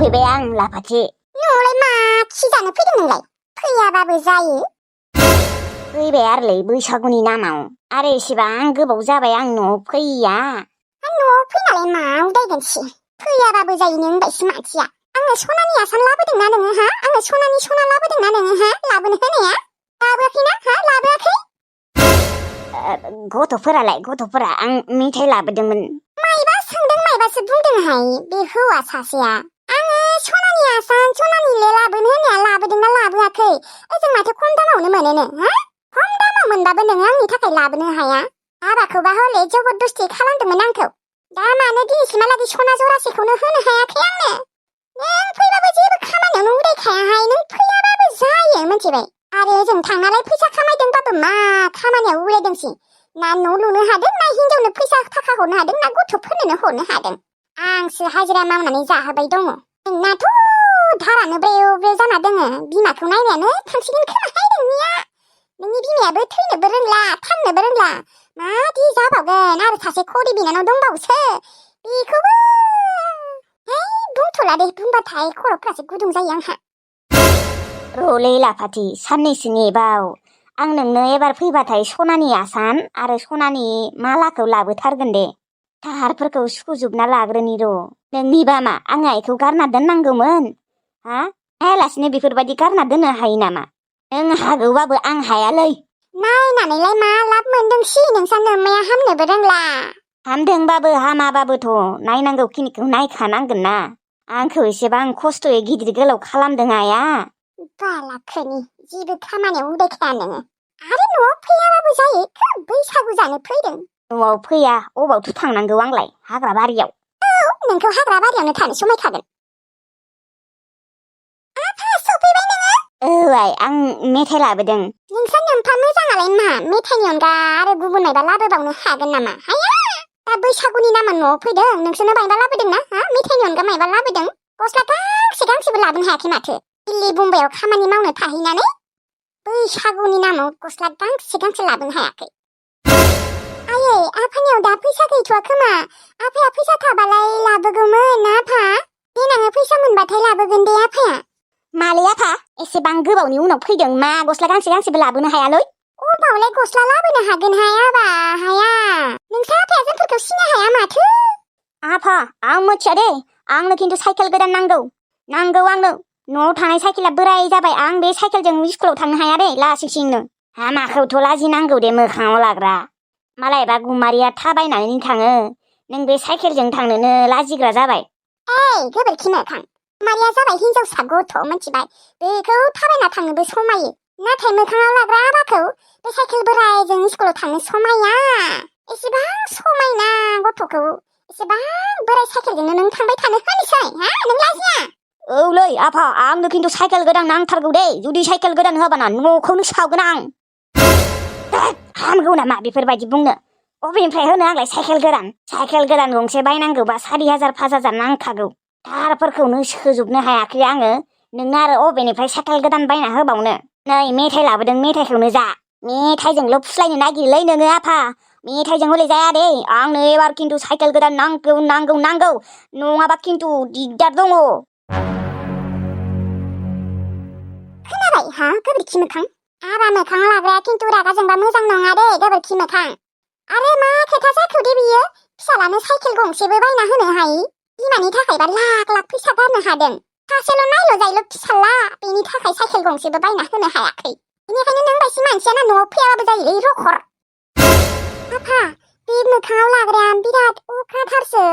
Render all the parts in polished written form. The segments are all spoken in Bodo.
सफैबाय आं लाफाथि। न'आवलाय मा खि जानो फैदों नोंलाय? फैयाबाबो जायो। फैबाय आरोलै बैसागुनि नामाव। आरो एसेबां गोबाव जाबाय आं न'आव फैया। न'आव फैनालाय मा उदायगोनसि? फैयाबाबो जायो नों बायसि मानसिया। आंनो सनानि आसान लाबोदोंना नोङो हा? आंनो सनानि सना लाबोदोंना नोङो हा? लाबोनो होनाया? लाबोआखैना हा? लाबोआखै? गथ'फोरा आं मेथाइ लाबोदोंमोन। माइबा सोंदों माइबासो बुंदोंहाय बे हौवा सासेया। आङो सनानि आसान सनानिले लाबोनो होनाया लाबोदोंना लाबोआखै? ओजों माथो खम दामावनो मोनोनो हा? खम दामाव मोनबाबो नोङो आंनि थाखाय लाबोनो हाया? हाबाखौबा हले जबरदस्ति खालामदोंमोन आंखौ। दा मानो दिनैसिमहालागै सना जरासेखौनो होनो हायाखै आंनो? नों फैबाबो जेबो खामानियावनो उदायखायाहाय। नों फैयाबाबो जायो मिथिबाय? आरो ओजों थांनालाय फैसा खामायदोंबाबो मा खामानियाव उदायदोंसि? ना न' लुनो हादों, ना हिनजावनो फैसा थाखा हरनो हादों, ना गथ'फोरनोनो हरनो हादों? आंसो हाजिरा मावनानै जाहोबाय दङ। नोंनाथ' धारानो ब्रेव ब्रेव जाना दोङो। बिमाखौ नायनायानो थांसिगोन खोमाहाय नोंनिया। नोंनि बिमायाबो थैनोबो रोंला, थांनोबो रोंला। मादि जाबावगोन? आरो सासे खरि बिनानाव दंबावोसो। बेखौबो बुंथ'ला दे, बुंबाथाय खर'फ्रासो गुदुं जायो आंहा। र'लै लाफाथि, साननैसो नेबाव। आं नोंनो एबार फैबाथाय सनानि आसान आरो सनानि मालाखौ लाबोथारगोन दे। दाहारफोरखौ सुख'जोबना लाग्रोनि र'। नोंनिबा मा आं आइखौ गारना दोननांगौमोन? हा? हायालासिनो बेफोरबायदि गारना दोननो हायो नामा? नों हागौबाबो आं हायालै। नायनानैलाय मा लाब मोनदोंसि? नोंसा नोम्माया हामनोबो रोंला। हामदोंबाबो हामाबाबोथ' नायनांगौ खिनिखौ नायखानांगोन ना। आंखौ एसेबां खस्थ'यै गिदिर गोलाव खालामदों आइया। बालाखोनि जेबो खामानियाव उदायखाया नोङो। आरो न'आव फैयाबाबो जायो, बैसागु जानो फैदों। न'आव फैया, अबावथो थांनांगौ आंलाय? हाग्रा बारियाव। औ, नोंखौ हाग्रा बारियावनो थानो समायखागोन। आफा, सफैबाय नोङो? औ आइ, आं मेथाइ लाबोदों। नोंसा नोम्फा मोजाङालाय मा? मेथाइनि अनगा आरो गुबुन मायबा लाबोबावनो हागोन नामा? हाया! दा बैसागुनि नामा न'आव फैदों, नोंसोरनो मायबा लाबोदोंना हा? मेथाइनि अनगा मायबा लाबोदों? गस्ला गांसेबो लाबोनो हायाखै माथो? दिल्ली बुम्बाइयाव खामानि मावनो थाहैनानै बैसागुनि नामाव गस्ला गांसे लाबोनो हायाखै। आयै, आफानियाव दा फैसा गैथ'आ खोमा। आफाया फैसा थाबालाय लाबोगौमोन ना आफा? देनाङो फैसा मोनबाथाय लाबोगोन दे आफाया। मालै आफा, एसेबां गोबावनि उनाव फैदों, मा गस्ला गांसेबो लाबोनो हायालै? अबावलाय गस्ला लाबोनो हागोनहाय आबा, हाया। नोंसा आफाया जोंफोरखौ सिनाय हाया माथो? आफा, आं मिथिया दे। आंनो खिन्थु साइकेल गोदान नांगौ आंनो। न'आव थानाय साइकेला बोराय जाबाय। आं बे साइकेलजों स्कुलाव थांनो हाया दे, लासिंसिंनो। हामाखौथ' लाजिनांगौ दे मोखाङाव लाग्रा। मालायबा गुमारिया थाबायनानै थाङो, नों बे साइकेलजों थांनोनो लाजिग्रा जाबाय। ओइ, गोबोरखि मोखां। गुमारिया जाबाय हिनजावसा गथ' मिथिबाय? बेखौ थाबायना थांनोबो समायो। नाथाय मोखाङाव लाग्रा आबाखौ बे साइकेल बोरायजों स्कुलाव थांनो समाया। एसेबां समायना गथ'खौ एसेबां बोराय साइकेलजोंनो नों थांबाय थानो होनोसै? हा? नों लाजिया? औलै आफा, आंनो खिन्थु साइकेल गोदान नांथारगौ दे। जुदि साइकेल गोदान होआबाना न'खौनो सावगोन आं। हामगौ नामा बेफोरबायदि बुंनो? अबेनिफ्राय होनो आंलाय साइकेल गोदान? साइकेल गोदान गंसे बायनांगौबा 4,000 5,000 नांखागौ। दाहारफोरखौनो सोजोबनो हायाखै आङो। नोंनो आरो अबेनिफ्राय साइकेल गोदान बायना होबावनो? नै मेथाइ लाबोदों, मेथाइखौनो जा। मेथाइजोंल' फुस्लायनो नागिरोलै नोङो आफा। मेथाइजों हले जाया दे। आंनो एबार खिन्थु साइकेल गोदान नांगौ। नङाबा खिन्थु दिगदार दङ। खोनाबाय हा गोबोरखि मोखां? आबा मोखां लाग्राया खिन्थु रागा जोंबा मोजां नङा दे गोबोरखि मोखां। आरो मा खोथा जाखो दे बियो? फिसालानो साइकेल गंसेबो बायना होनो हायि? बिमानि थाखायबा लाख फैसा गारनो हादों। सासेल' नायल' जायल' फिसाला, बेनि थाखाय साइकेल गंसेबो बायना होनो हायाखै। बेनिखायनो नों बायदि मानसियाना न'आव फैयाबाबो जायोलै रखर। आफा, बे मोखाङाव लाग्राया बिराद अख्राथारसो।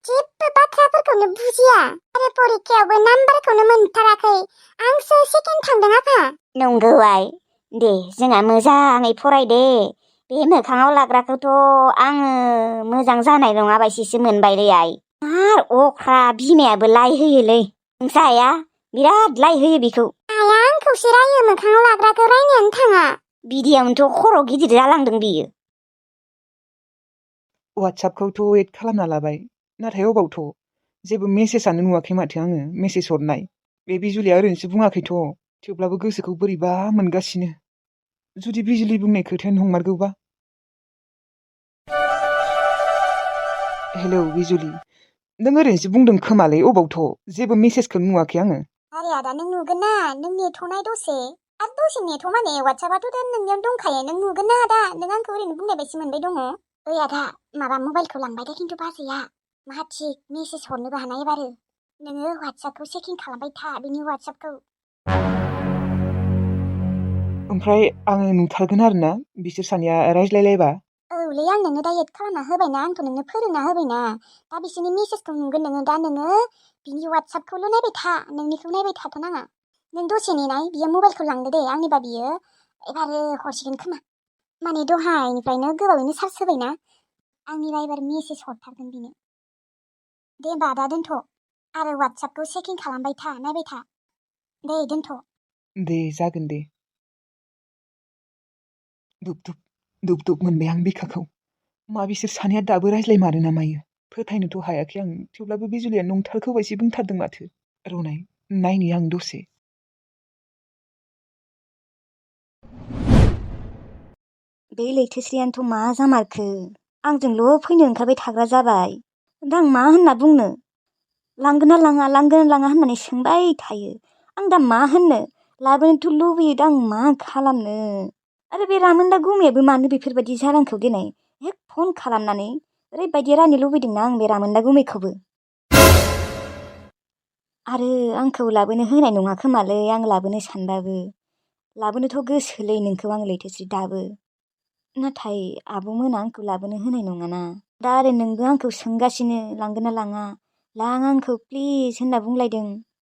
जेबो बाथ्राफोरखौनो बुजिया। आरो परिखायावबो नाम्बारखौनो मोनथाराखै। आंसो सेकेन्ड थांदों आफा। नंगौ आइ। दे, जोंहा मोजाङै फराय दे। बे मोखाङाव लाग्राखौथ' आङो मोजां जानाय नङा बायदिसो मोनबायलै आइ। आर अख्रा, बिमायाबो लाइ होयोलै। नोंसा आइया बिराद लाइ होयो बेखौ। आइया आंखौसो रायो, मोखाङाव लाग्राखौ रायनायानो थाङा। बिदियावनोथ' खर' गिदिर जालांदों बियो। वाट्सएपखौथ' एड खालामना लाबाय, नाथाय अबावथ' जेबो मेसेजआनो नुवाखै माथो आङो, मेसेज हरनाय। बे बिजुलिया ओरैनोसो बुङाखैथ', थेवब्लाबो गोसोखौ बोरैबा मोनगासिनो। जुदि बिजुलि बुंनाय खोथायानो नंमारगौबा। हेलौ बिजुलि, नों ओरैनोसो बुंदों खोमालै अबावथ' जेबो मेसेजखौनो नुवाखै आङो। आरे आदा नों नुगोन ना नों नेथ'नाय दसे आरो दसे नेथ' माने वाट्सएपआथ' दा नोंनियाव दंखायो नों नुगोन ना आदा नों आंखौ ओरैनो बुंनाय बायदि मोनबाय दङ। ओइ आदा माबा मबाइलखौ लांबाय दे खिन्थु बाजैया मा थिग मेसेज हरनोबो हानाय एबारो नोङो वाट्सएपखौ चेकिं खालामबाय था बिनि वाट्सएपखौ। ओमफ्राय आङो नुथारगोन आरोना बिसोर सानैया रायज्लायलायबा? औलै आं नोंनो दा एड खालामना होबायना आंथ' नोंनो फोरोंना होबायना दा बिसोरनि मेसेजखौ नुगोन नोङो दा नोङो बिनि वाट्सएपखौल' नायबाय था नोंनिखौ नायबाय थाथ' नाङा। नों दसे नेनाय बियो मबाइलखौ लांदो दे आंनिबा बियो एबारो हरसिगोन खोमा माने दहायनिफ्रायनो गोबावैनो चार्ज होबायना आंनिबा एबार मेसेज हरथारगोन बिनो। दे होमबा आदा दोनथ' आरो वाट्सएपखौ चेकिं खालामबाय था नायबाय था दे दोनथ'। दे जागोन दे। दुब दुब मोनबाय आं बिखाखौ। मा बिसोर सानैया दाबो रायज्लायमारो ना मायो फोथायनोथ' हायाखै आं थेवब्लाबो बिजुलिया नंथारगौ बायदि बुंथारदों माथो। रनाय नायनि आं दसे। बे लैथोस्रियानोथ' मा जामारखो आंजोंल' फैनो ओंखारबाय थाग्रा जाबाय। दा आं मा होनना बुंनो लांगोन ना लाङा होननानै सोंबाय थायो। आं दा मा होननो लाबोनोथ' लुबैयो दा आं मा खालामनो। आरो बे रामोनदा गुमैयाबो मानो बेफोरबायदि जालांखौ देनाय हेक फन खालामनानै ओरैबायदि रायनो लुबैदोंना आं बे रामोनदा गुमैखौबो। आरो आंखौ लाबोनो होनाय नङा खोमालै आं लाबोनो सानबाबो। लाबोनोथ' गोसोलै नोंखौ आं लैथोस्रि दाबो नाथाय आब'मोना आंखौ लाबोनो होनाय नङाना। दा आरो नोंबो आंखौ सोंगासिनो लांगोन ना लाङा लां आंखौ प्लिज होनना बुंलायदों।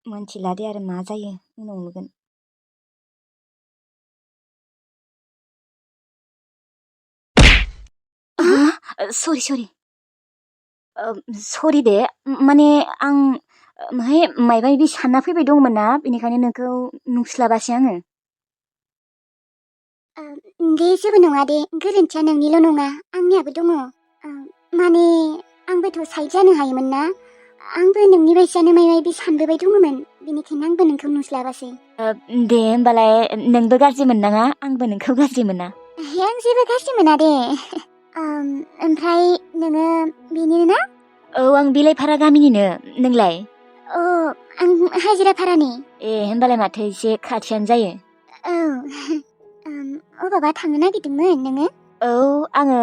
मोनथिला दे आरो मा जायो उनाव नुगोन। सरि दे माने आं मायबा मायबि सानना फैबाय दंमोन ना बेनिखायनो नोंखौ नुस्लाबासै आङो। दे जेबो नङा दे गोरोन्थिया नोंनिल' नङा आंनियाबो दङ। माने आंबोथ' साइड जानो हायोमोन ना आंबो नोंनि बायदियानो मायबा मायबि सानबोबाय दङमोन बेनिखायनो आंबो नोंखौ नुस्लाबासै। दे होमबालाय नोंबो गाज्रि मोननाङा आंबो नोंखौ गाज्रि मोना। आं जेबो गाज्रि मोना दे। ओमफ्राय नोङो बेनिनो ना? औ आं बिलाइफारा गामिनिनो। नोंलाय? अ आं हाजिराफारानि। ए होमबालाय माथो एसे खाथियानो जायो। औ अबावबा थांनो नागिरदोंमोन नोङो? औ आङो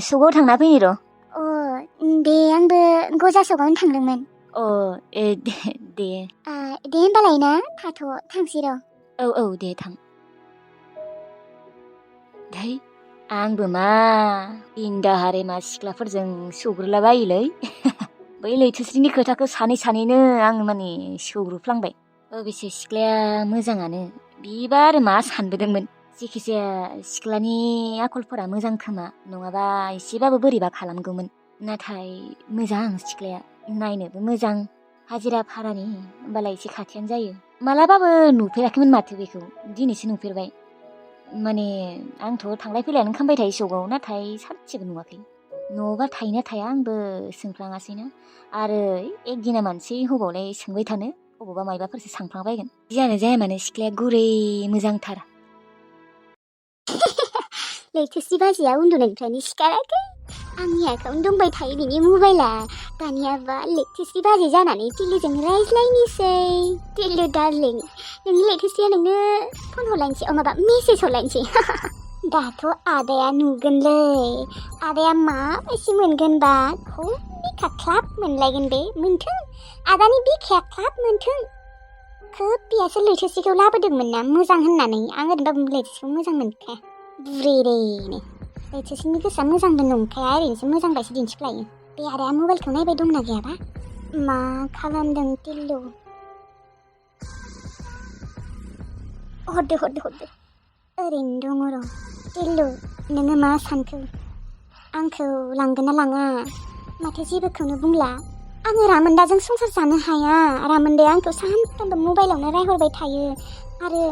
सकआव थांना फैनि र'। अ दे आंबो गजा सकआवनो थांदोंमोन। अ दे दे होमबालाय ना थाथ' थांसै र'। औ दे थां। धै आंबो मा इन्दाहारे मा सिख्लाफोरजों सौग्रोलाबायोलै। बै लैथोस्रिनि खोथाखौ सानैनो आं माने सौग्रुफ्लांबाय। अबेसे सिख्लाया मोजाङानो बिबा आरो मा सानबोदोंमोन। जेखिजाया सिख्लानि आखलफोरा मोजां खोमा नङाबा एसेबाबो बोरैबा खालामगौमोन। नाथाय मोजां सिख्लाया नायनोबो मोजां हाजिरा भारानि होमबालाय एसे खाथियानो जायो। मालाबाबो नुफेराखैमोन माथो बेखौ दिनैसो नुफेरबाय। माने आंथ' थांलाय फैलायानो खालामबाय थायो सकआव नाथाय सानसेबो नुवाखै। न'आवबा थायोना थाया आंबो सोंफ्लाङासैना आरो एक दिना मानसि हबावलाय सोंबाय थानो अबावबा मायबाफोरसो सानफ्लांबायगोन। जियानो जाया मानो सिख्लाया गुरै मोजांथार। लैथोस्रि बाजैया उन्दुनायनिफ्रायनो सिखाराखै। आंनि आखायावनो दंबाय थायो बिनि मबाइला। दानियाबा लैथोस्रि बाजै जानानै टिल्लुजों रायज्लायनोसै। टिल्लु डार्लिं नोंनि लैथोस्रिया नोंनो फन हरलायनोसै माबा मेसेज हरलायनोसै। दाथ' आदाया नुगोनलै आदाया माबायदि मोनगोनबा बिखा ख्लाब मोनलायगोन बे मोनथों आदानि बिखाया ख्लाब मोनथों। खोब बियासो लैथोस्रिखौ लाबोदोंमोन ना मोजां होननानै आं ओरैनोबाबो लैथोस्रिखौ मोजां मोनखाया बुरैनो। लैथोस्रिनि गोसोआ मोजांबो नंखाया ओरैनोसो मोजां बायसो दिन्थिफ्लायो। बे आदाया मबाइलखौ नायबाय दंना गैयाबा मा खालामदों टिल्लु? हरदो ओरैनो दङ र'। टिल्लु नोङो मा सानखो आंखौ लांगोन ना लाङा? माथो जेबोखौनो बुंला। आङो रामोनदाजों संसार जानो हाया। रामोनदाया आंखौ सानफ्रामबो मबाइलावनो रायहरबाय थायो आरो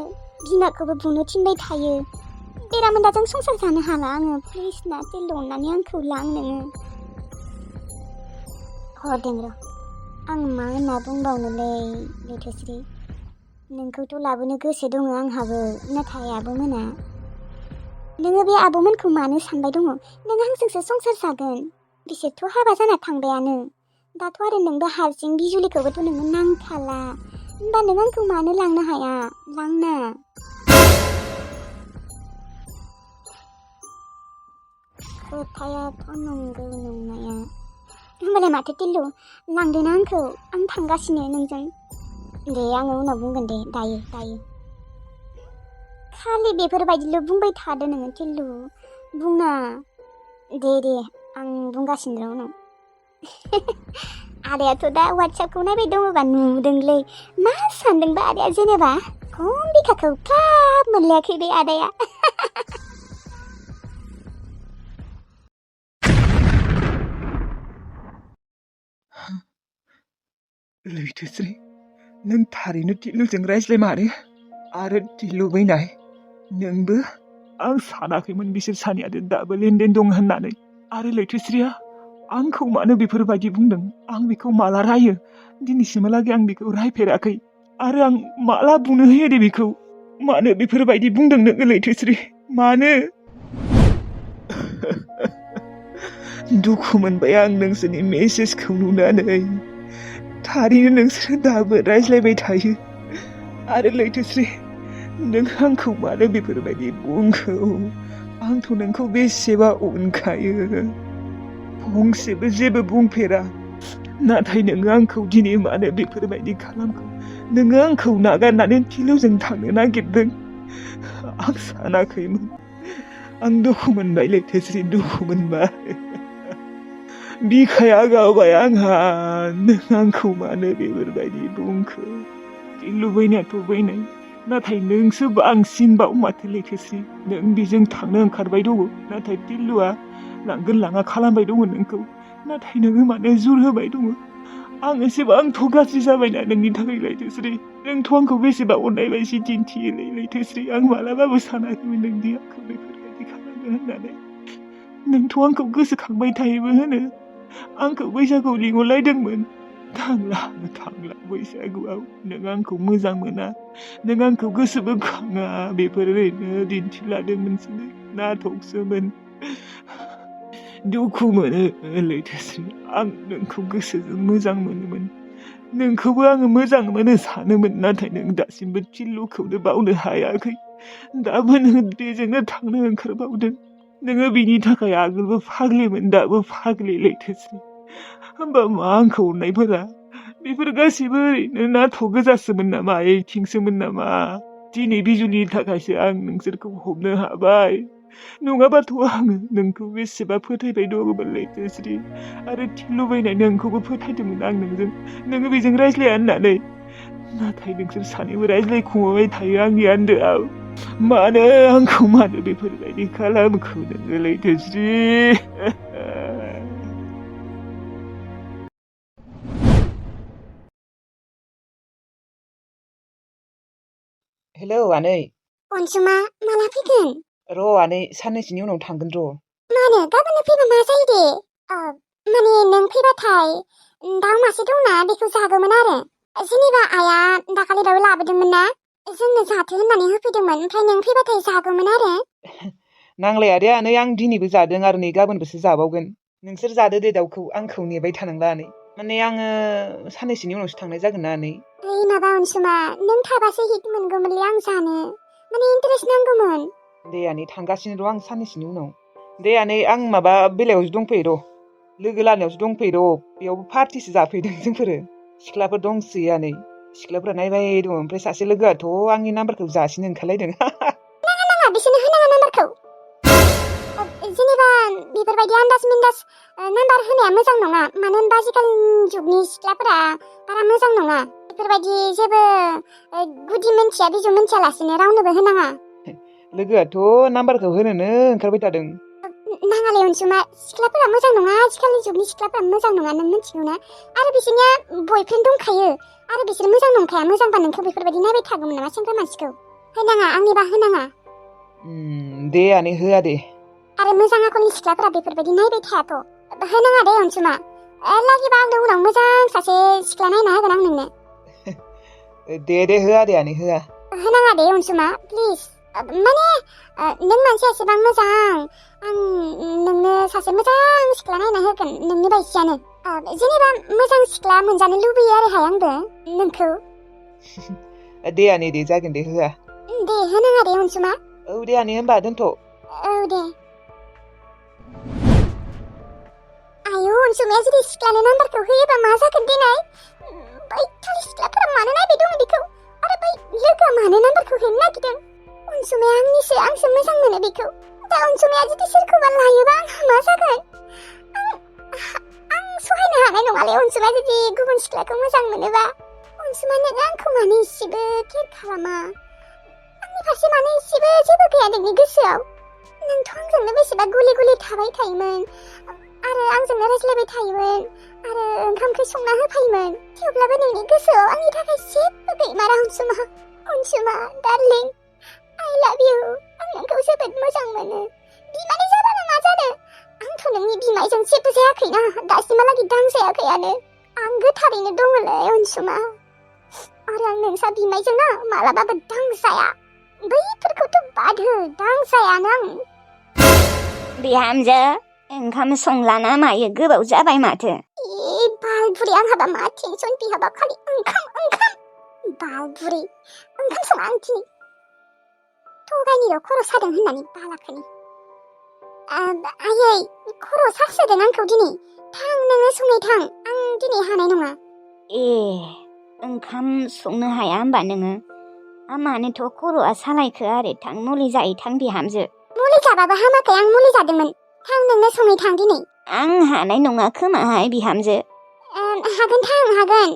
बिमाखौबो बुनो थिनबाय थायो। बे रामोनदाजों संसार जानो हाला आङो। प्लिज ना टिल्लु अननानै आंखौ लां नोङो। हरदों र' आं मा होनना बुंबावनोलै लैथोस्रि नोंखौथ' लाबोनो गोसो दङ आंहाबो नाथाय आब'मोना। नोङो बे आब'मोनखौ मानो सानबाय दङ? नों आंजोंसो संसार जागोन। बिसोरथ' हाबा जाना थांबायानो। दाथ' आरो नोंबो हारसिं बिजुलिखौबोथ' नोंनो नांखाला होमबा नों आंखौ मानो लांनो हाया लांना खोथायाथ' नंगौ नंनाया होमबालाय माथो टिल्लु लांदोना आंखौ आं थांगासिनो नोंजों दे आङो उनाव बुंगोन दे दायो खालि बेफोरबायदिल' बुंबाय थादो नोङो टिल्लु बुंना दे आं बुंगासिनो र' उनाव आदायाथ' दा वाट्सएपखौ नायबाय दङबा नुदोंलै मा सानदोंबा आदाया जेनेबा खम बिखाखौ क्लाब मोनलायाखै बे आदाया लैथोस्रि नों थारैनो टिल्लुजों रायज्लायमारो आरो टिल्लु बैनाय नोंबो आं सानाखैमोन बिसोर सानैयादो दाबो लेनदेन दं होननानै आरो लैथोस्रिया आंखौ मानो बेफोरबायदि बुंदों आं बेखौ माला रायो दिनैसिमहालागै आं बेखौ रायफेराखै आरो आं माला बुंनो होयो दे बेखौ मानो बेफोरबायदि बुंदों नोङो लैथोस्रि मानो दुखु मोनबाय आं नोंसोरनि मेसेजखौ नुनानै थारैनो नोंसोर दाबो रायज्लायबाय थायो आरो लैथोस्रि नों आंखौ मानो बेफोरबायदि बुंखो आंथ' नोंखौ बेसेबा अनखायो फंसेबो जेबो बुंफेरा नाथाय नोङो आंखौ दिनै मानो बेफोरबायदि खालामखो नोङो आंखौ नागारनानै टिल्लुजों थांनो नागिरदों आं सानाखैमोन आं दुखु मोनबाय लैथोस्रि दुखु मोनबाय बिखाया गावबाय आंहा नों आंखौ मानो बेफोरबायदि बुंखो टिल्लु बैनायाथ' बैनाय नाथाय नोंसो बांसिनबाव माथो लैथोस्रि नों बेजों थांनो ओंखारबाय दङ नाथाय टिल्लुआ लांगोन लाङा खालामबाय दङ नोंखौ नाथाय नोङो मानो जुर होबाय दङ आं एसेबांथ' गाज्रि जाबायना नोंनि थाखाय लैथोस्रि नोंथ' आंखौ बेसेबा अननाय बायदि दिन्थियोलै लैथोस्रि आं मालाबाबो सानाखैमोन नोंदि आंखौ बेफोरबायदि खालामगोन होननानै नोंथ' आंखौ गोसोखांबाय थायोबो होनो आंखौ बैसागुआव लिंहरलायदोंमोन थांला बैसागुआव नों आंखौ मोजां मोना नों आंखौ गोसोबो खाङा बेफोर ओरैनो दिन्थिलादोंमोनसो नाटकसोमोन दुखु मोनो लैथोस्रि आं नोंखौ गोसोजों मोजां मोनोमोन नोंखौबो आङो मोजां मोनो सानोमोन नाथाय नों दासिमबो टिल्लुखौनो बावनो हायाखै दाबो नोङो बेजोंनो थांनो ओंखारबावदों नोङो बिनि थाखाय आगोलबो फाग्लिमोन दाबो फाग्लि लैथोस्रि होमबा मा आंखौ अननायफोरा बेफोर गासैबो ओरैनो नाटक गोजासोमोन नामा एक्टिंसोमोन नामा दिनै बिजुलिनि थाखायसो आं नोंसोरखौ हमनो हाबाय नङाबाथ' आङो नोंखौ बेसेबा फोथायबाय दङमोन लैथोस्रि आरो टिल्लु बैनाय नोंखौबो फोथायदोंमोन आं नोङो बेजों रायज्लाया होननानै नाथाय नोंसोर सानैबो रायज्लायखुमाबाय थायो आंनि आन्दोआव मानो आंखौ मानो बेफोरबायदि खालामखो नोङो लैथोस्रि हेलौ आनै अनसुमा माला फैगोन र' आनै साननैसोनि उनाव थांगोन र' मानो गाबोननो फैबा मा जायो दे माने नों फैबाथाय दाउ मासे दंना बेखौ जागौमोन आरो जेनेबा आइया दाखालिबाबो लाबोदोंमोन ना जोंनो जाथो होननानै होफैदोंमोन ओमफ्राय नों फैबाथाय जागौमोन आरो नांलाया दे आनै आं दिनैबो जादों आरो नै गाबोनबोसो जाबावगोन नोंसोर जादो दे दाउखौ आंखौ नेबाय थानांला आनै माने आङो साननैसोनि उनावसो थांनाय जागोन ना आनै ओइ माबा अनसुमा नों थाबासो हिट मोनगौमोनलै आं जानो माने इन्टारेस्ट नांगौमोन दे आनै थांगासिनो र' आं साननैसोनि उनाव दे आनै आं माबा बेलायावसो दंफैयो र' लोगो लानायावसो दंफैयो र' बेयावबो पार्टिसो जाफैदों जोंफोरो सिख्लाफोर दंसोयो आनै सिख्लाफोरा नायबाय दङ ओमफ्राय सासे लोगोआथ' आंनि नाम्बारखौ जासिनो ओंखारलायदों नाङा बिसोरनो होनाङा नाम्बारखौ जेनेबा बेफोरबायदि आन्दाज मिन्दाज नाम्बार होनाया मोजां नङा मानो होनबा आजिखालिनि जुगनि सिख्लाफोरा बारा मोजां नङा बेफोरबायदि जेबो गुदि मिन्थिया बिजौ मिन्थियालासिनो रावनोबो होनाङा लोगोआथ' नाम्बारखौ होनोनो ओंखारबाय थादों नाङालै अनसुमा सिख्लाफोरा मोजां नङा आजिखालिनि जुगनि सिख्लाफोरा मोजां नङा नों मिन्थिगौ ना आरो बिसोरनिया बयफ्रेन्ड दंखायो आरो बिसोर मोजां नंखाया मोजांबा नोंखौ बेफोरबायदि नायबाय थागौमोन नामा सेंग्रा मानसिखौ होनाङा आंनिबा होनाङा दे आनै होआ दे आरो मोजां आखलनि सिख्लाफोरा बेफोरबायदि नायबाय थायाथ' होनाङा दे अनसुमा लागिबा आंनो उनाव मोजां सासे सिख्ला नायना होगोन आं नोंनो दे होआ दे आनै होआ होनाङा दे अनसुमा प्लिज माने नों मानसिया एसेबां मोजां आं नोंनो सासे मोजां सिख्ला नायना होगोन नोंनि बायदियानो जेनेबा मोजां सिख्ला मोनजानो लुबैयो आरोहाय आंबो नोंखौ। दे आनै दे जागोन दे होआ। दे होनाङा दे अनसुमा। औ दे आनै होनबा दोनथ'। औ दे। आयौ अनसुमाया जुदि सिख्लानो नाम्बारखौ होयोबा मा जागोन देनाय? बै खालि सिख्लाफोरा मानो नायबाय दङ बेखौ? आरो बै लोगोआ मानो नाम्बारखौ होनो नागिरदों? अनसुमाया आंसो मोजां मोनो बेखौ। दा अनसुमाया जुदि सोरखौबा लायोबा आंहा मा जागोन? आं सहायनो हानाय नङालै अनसुमाया जुदि गुबुन सिख्लाखौ मोजां मोनोबा। अनसुमा नों आंखौ मानो इसेबो केयार खालामा? आंनि फारसे मानो इसेबो जेबो गैया नोंनि गोसोआव? नोंथ' आंजोंनो बेसेबा गुलि गुलि थाबाय थायोमोन आरो आंजोंनो रायज्लायबाय थायोमोन आरो ओंखाम ओंख्रि संना होफायोमोन। थेवब्लाबो नोंनि गोसोआव आंनि थाखाय जेबो गैमारा अनसुमा। अनसुमा डार्लिं आइ लाभ इउ। आं नोंखौ जोबोद मोजां मोनो। बिमानि जाबानो मा जानो? आंथ' नोंनि बिमायजों जेबो जायाखैना दासिमहालागै दांजायाखैयानो। आं गोथारैनो दङलै अनसुमा। आरो आं नोंसा बिमायजों ना मालाबाबो दांजाया। बैफोरखौथ' बाद हो दांजायानो आं। बिहामजो ओंखाम संलाना मायो गोबाव जाबाय माथो। बाल बुरि आंहाबा मा टेनसन बिहाबा खालि ओंखाम। बाल बुरि ओंखाम सङा आं दिनै। थगायनिल' खर' सादों होननानै बालाखोनि। आयै खर' सासोदों आंखौ दिनै। थां नोङो सङै थां आं दिनै हानाय नङा। ओंखाम संनो हाया होमबा नोङो? मानोथ' खर'आ सालायखो आरो थां मुलि जायै थां बिहामजो। मुलि जाबाबो हामाखै आं मुलि जादोंमोन। थां नोंनो सङै थां दिनै। आं हानाय नङा खोमाहाय बिहामजो। हागोन थां हागोन।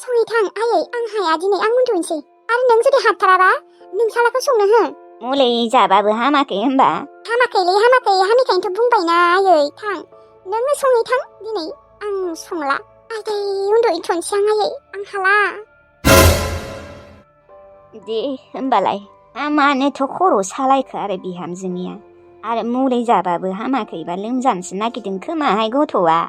सङै थां आयै आं हाया दिनै आं उन्दुनोसै। आरो नों जुदि हाथाराबा नोंसालाखौ संनो हो। मुलि जाबाबो हामाखै होमबा? हामाखैलै हामाखै हामिखायनोथ' बुंबायना आयै थां। नोङो सङै थां दिनै आं संला। आदै उन्दुहैथ'नोसै आं आयै आं हाला। दे होमबालाय मानोथ' खर' सालायखो आरो बिहामजोनिया? आरो मुलि जाबाबो हामाखैबा लोमजानोसो नागिरदों खोमाहाय गथ'आ।